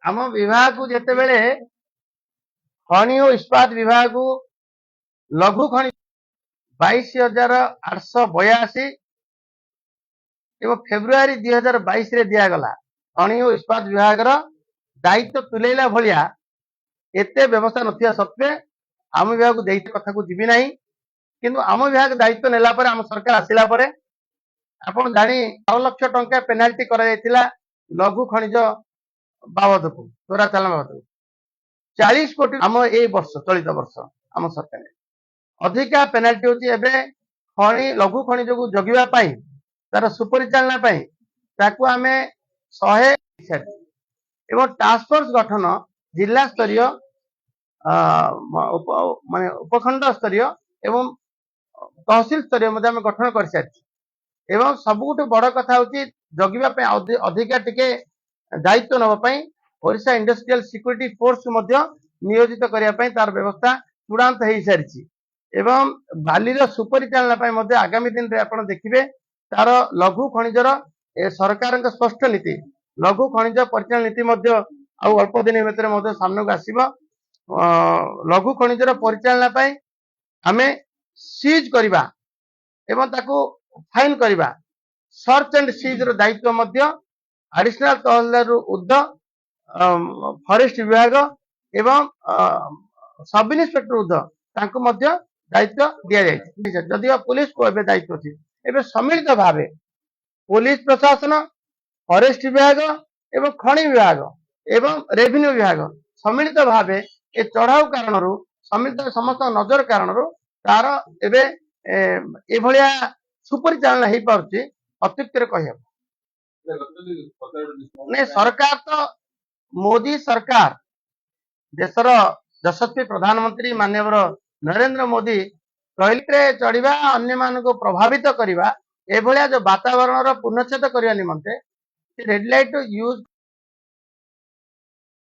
ଆମ ବିଭାଗକୁ ଯେତେବେଳେ ଖଣି ଓ ଇସ୍ପାତ ବିଭାଗକୁ ଲଘୁ ଖଣି 22,882 ଏବଂ ଫେବୃଆରୀ 2022ରେ ଦିଆଗଲା। ଖଣି ଓ ଇସ୍ପାତ ବିଭାଗର ଦାୟିତ୍ୱ ତୁଲେଇଲା ଭଳିଆ ଏତେ ବ୍ୟବସ୍ଥା ନଥିବା ସତ୍ତ୍ୱେ ଆମ ବିଭାଗକୁ ଦେଇ କଥାକୁ ଯିବି ନାହିଁ। କିନ୍ତୁ ଆମ ବିଭାଗ ଦାୟିତ୍ୱ ନେଲା ପରେ, ଆମ ସରକାର ଆସିଲା ପରେ, ଆପଣ ଜାଣି 12 ଲକ୍ଷ ଟଙ୍କା ପେନାଲ୍ଟି କରାଯାଇଥିଲା ଲଘୁ ଖଣିଜ ବାବଦକୁ, ଚୋରା ଚାଲାଣ ବାବଦକୁ। 40 କୋଟି ଆମ ଏଇ ବର୍ଷ, ଚଳିତ ବର୍ଷ ଆମ ସରକାର ଅଧିକା ପେନାଲ୍ଟି ହଉଛି। ଏବେ ଖଣି, ଲଘୁ ଖଣିଜକୁ ଜଗିବା ପାଇଁ, ତାର ସୁପରିଚାଳନା ପାଇଁ ତାକୁ ଆମେ 100 ଏବଂ ଟାସ୍କ ଫୋର୍ସ ଗଠନ ଜିଲ୍ଲା ସ୍ତରୀୟ, ମାନେ ଉପଖଣ୍ଡ ସ୍ତରୀୟ ଏବଂ ତହସିଲ ସ୍ତରୀୟ ମଧ୍ୟ ଆମେ ଗଠନ କରିସାରିଛୁ। ଏବଂ ସବୁଠୁ ବଡ କଥା ହଉଛି, ଜଗିବା ପାଇଁ ଅଧିକା ଟିକେ ଦାୟିତ୍ୱ ନେବା ପାଇଁ ଓଡ଼ିଶା ଇଣ୍ଡଷ୍ଟ୍ରିଆଲ ସିକ୍ୟୁରିଟି ଫୋର୍ସ ମଧ୍ୟ ନିୟୋଜିତ କରିବା ପାଇଁ ତାର ବ୍ୟବସ୍ଥା ଚୂଡ଼ାନ୍ତ ହେଇସାରିଛି। ଏବଂ ବାଲିର ସୁପରିଚାଳନା ପାଇଁ ମଧ୍ୟ ଆଗାମୀ ଦିନରେ ଆପଣ ଦେଖିବେ, ତାର ଲଘୁ ଖଣିଜର ଏ ସରକାରଙ୍କ ସ୍ପଷ୍ଟ ନୀତି, ଲଘୁ ଖଣିଜ ପରିଚାଳନା ନୀତି ମଧ୍ୟ ଆଉ ଅଳ୍ପ ଦିନ ଭିତରେ ମଧ୍ୟ ସାମ୍ନାକୁ ଆସିବ। ଲଘୁ ଖଣିଜର ପରିଚାଳନା ପାଇଁ ଆମେ ସିଜ୍ କରିବା ଏବଂ ତାକୁ ଫାଇନ କରିବା, ସର୍ଚ୍ଚ ଆଣ୍ଡ ସିଜ୍ ର ଦାୟିତ୍ୱ ମଧ୍ୟ ଆଡିସନାଲ ତହସିଲଦାରରୁ ଉର୍ଦ୍ଧ୍ୱ ଫରେଷ୍ଟ ବିଭାଗ ଏବଂ ସବ ଇନ୍ସପେକ୍ଟର ଉର୍ଦ୍ଧ୍ୱ ତାଙ୍କୁ ମଧ୍ୟ ଦାୟିତ୍ୱ ଦିଆଯାଇଛି। ଯଦିଓ ପୋଲିସକୁ ଏବେ ଦାୟିତ୍ୱ ଅଛି, ଏବେ ସମ୍ମିଳିତ ଭାବେ ପୋଲିସ ପ୍ରଶାସନ, ଫରେଷ୍ଟ ବିଭାଗ ଏବଂ ଖଣି ବିଭାଗ ଏବଂ ରେଭିନ୍ୟୁ ବିଭାଗ ସମ୍ମିଳିତ ଭାବେ ଏ ଚଢାଉ କାରଣରୁ, ସମ୍ମିଳିତ ସମସ୍ତ ନଜର କାରଣରୁ ତାର ଏବେ ଏଭଳିଆ ସୁପରିଚାଳନା ହେଇପାରୁଛି, ଅତ୍ୟୁକ୍ତିରେ କହିହେବ ନାଇଁ। ସରକାର ତ ମୋଦି ସରକାର, ଦେଶର ଯଶସ୍ୱୀ ପ୍ରଧାନମନ୍ତ୍ରୀ ମାନ୍ୟବର ନରେନ୍ଦ୍ର ମୋଦି କହିଲେ ଚଢିବା, ଅନ୍ୟମାନଙ୍କୁ ପ୍ରଭାବିତ କରିବା, ଏଭଳିଆ ଯୋଉ ବାତାବରଣର ପୂର୍ଣ୍ଣଚ୍ଛେଦ କରିବା ନିମନ୍ତେ ରେଡ୍ ଲାଇଟ୍ ୟୁଜ